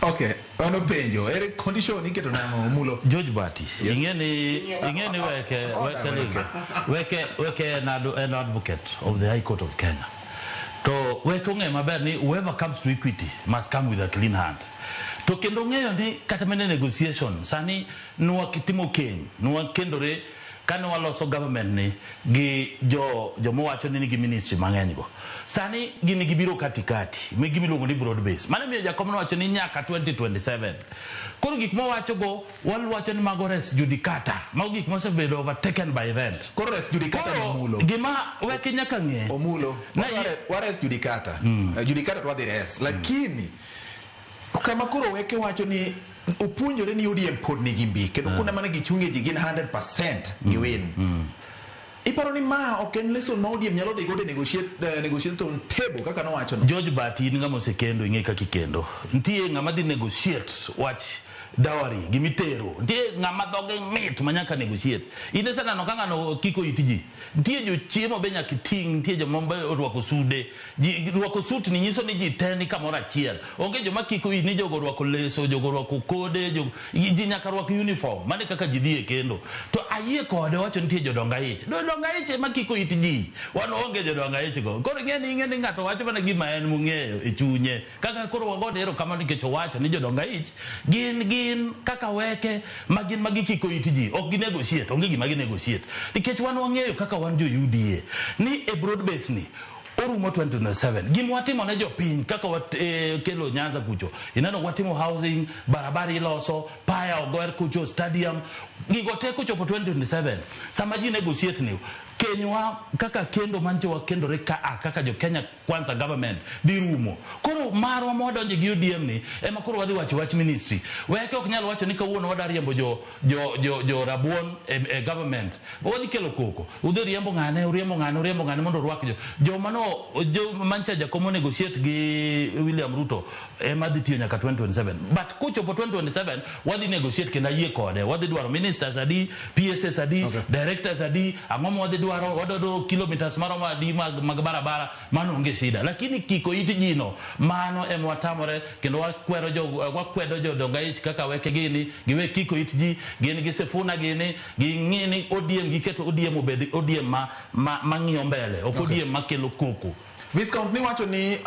Okay, mano penjo. Ere condition iketo nang'o Omulo? George Bati, Yes. ing'e ni weke Order, weke weke. weke en advocate of the High Court of Kenya. To weke ong'eyo maber ni whoever comes to Equity must come with a clean hand. To kendo ong'eyo ni kata mana e negotiation sani nwa timo keny, nwa kendore kane waloso government ni gi jo joma wacho ni nigi ministry mang'eny go. Sani gini gibiro katikati, mi gima iluongo ni broad base. Mano miyo jakom nowacho ni nyaka 2027. Koro gik mawacho go, wawacho ni mago res judicata. Mago gik mosebedo overtaken by event. Koro res judicata ni Koro Omulo. gima weke nyaka ng'e. Omulo. Na Ware res judicata. Judicata to wadhi res. Lakini kama koro weke wacho ni opuonjore ni ODM pod nigi mbi kendo kuonde mane gichunge ji gin 100% giwin. Iparo ni ma ok en lesson ma ODM nyalo dhi godo e negotiation table kaka nowacho no? George Bati, in ng'ama osekendo, ing'e kaka ikendo. Nitie ng'ama dhi negotiate wach dowry, gimitero. Nitie ng'ama dhoge mit ma nyaka negotiate. In iseneno ka ng'ano kiko it ji. Nitie jochiemo be nyaka iting', nitie joma be orwako sude. Ji rwako suit ni nyiso ni ji te ni kamoro achiel. Onge joma kiko it ni jogo orwako leso, jogo orwako kode, jogo, ji nyaka rwak uniform. Mano e kaka ji dhi e kendo. To ayie kode wacho nitie jodong aich. Jodong aich ema kiko it ji. Wan waonge jodong aich go. Koro ing'e ni ng'ato wacho mana gima en mong'eyo e chunye. Kaka koro wagone erokamano nikech owacho ni jodong aich gin kaka weke ma gin ma gikiko it ji. Ok gi negotiate, onge gima gi negotiate. Nikech wan wang'eyo kaka wan jo UDA ni e broad base ni orumo 2027. Gima watimo ne jopiny kaka kelo Nyanza kucho. Ineno watimo housing, barabara iloso, paya oger kucho, stadium. Gigo te kochopo 2027. Sama ji negotiate ni kenywa kaka kendo manche wakendore ka a kaka jo Kenya Kwanza government dhi rumo. Koro marwa ma wadonje gi ODM ni ema koro wadhi wacho wach ministry. Weke ok nyal wacho ni kawuono wadwa riembo jo rabuon e government. Wadhi kelo koko. Udhi riembo ng'ane, uriembo ng'ane, uriembo ng'ane mondo urwak jo. Joma no, jo mancha jakom negotiate gi William Ruto ema dhi tiyo nyaka 2027. But kochopo 2027 wadhi negotiate kendo ayie kode. Wadhi dwaro ministers adi, PSS adi, directors adi, ang'o ma wadhi dwaro, wadwa dwaro kilometers maromo adi mag barabara, mano onge shida. Lakini kiko it ji no, mano ema watamore kendo wakwedo jodong aich kaka weke gini, giwe kiko it ji, gin gi Sifuna gini, ging'i ni ODM giketo ODM obed ODM ma ng'iyo mbele, ok ODM makelo koko. Viscount ni wacho ni